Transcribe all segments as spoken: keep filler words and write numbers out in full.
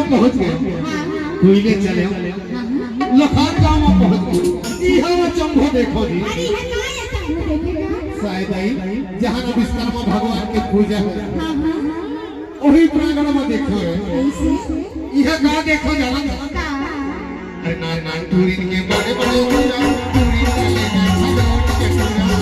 पहुंच गए। हाँ, हाँ। कोयले चले हो। हाँ, हाँ। लखान गांव में पहुंच गए। इहाँ वो चंभो देखो जी। अरे, इहाँ का है चंभो देखे का? शायद आई, जहाँ ना विश्वकर्मा भगवान के पूजा है। हाँ, हाँ, हाँ। वही प्रांगण में देखो है। कैसे? इहाँ का देखो जाना? का? अरे नान नान टूरिन के बड़े बड़े टूरा, टूरिन का लेना खलोट के टूरा।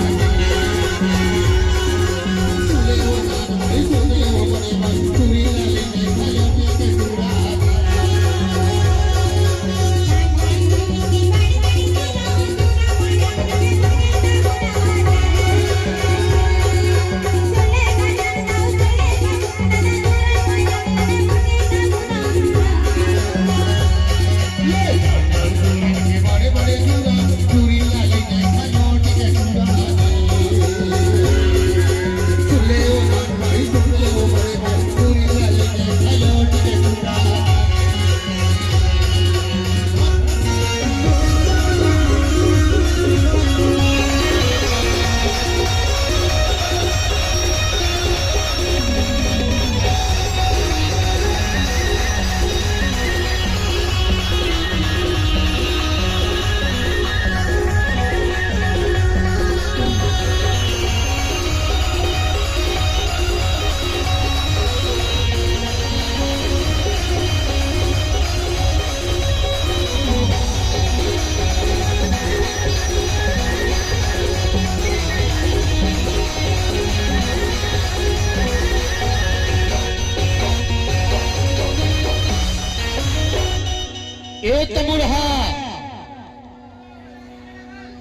ए तो बुढ़ा,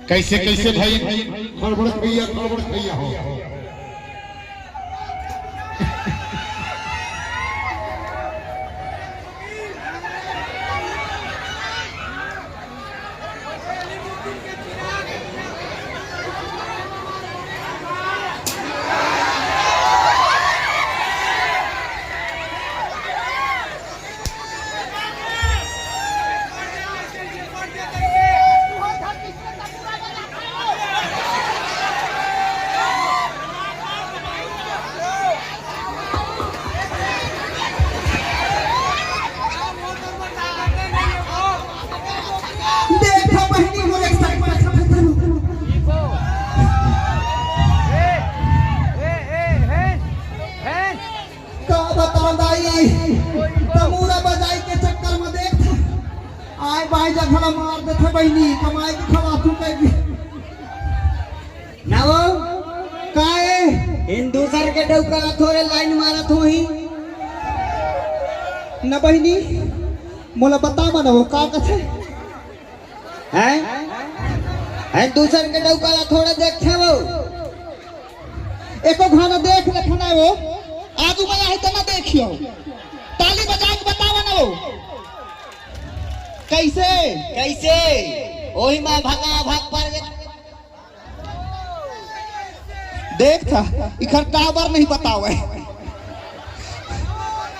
कैसे कैसे भाई? खड़बड़ भैया, खड़बड़ भैया हो। देखा बहिनी मोर एक साइड पर। का बताओ दाई, तमूरा बजाई के चक्कर में देख, आय बाय जघला मार देथे बहिनी, कमाई के खवा तू कह भी। ना वो, का ए? इन दूसर के डौका ला थोड़े लाइन मारत होही। न बहिनी, मोला बता मन वो का कथे? हैं? हैं, दूसर के डौका ला थोड़ा देखथे वो। एको घाना देख लेथे ना वो। आगू में आही त ना देखियो। ताली बजा के बतावा ना वो। कैसे? कैसे? ओही में भगा भग पर देख था, इखर टावर नहीं बतावे।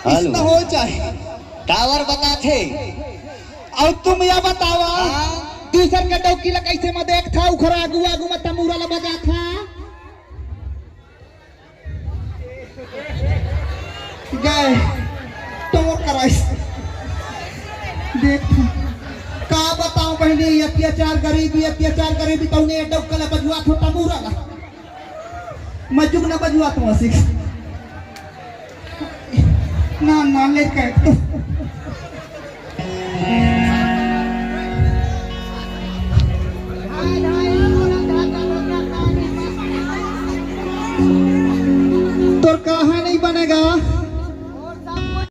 हेलो। इसमें हो जाए। टावर बताथे। अउ तुम या बतावा, हाँ। दूसर के डौकी ला कैसे में देख था, उखर आगू आगू में तमूरा ला बजा था। गए तो वो कराइस। देख, का बताओ बहिनी, अत्याचार गरीबी, अत्याचार गरीबी, तौने डौका ला बजुआ थो तमूरा ला। मैं जुग ना बजुआ थो आसिक। ना, ना, ले के तो। तोर कहा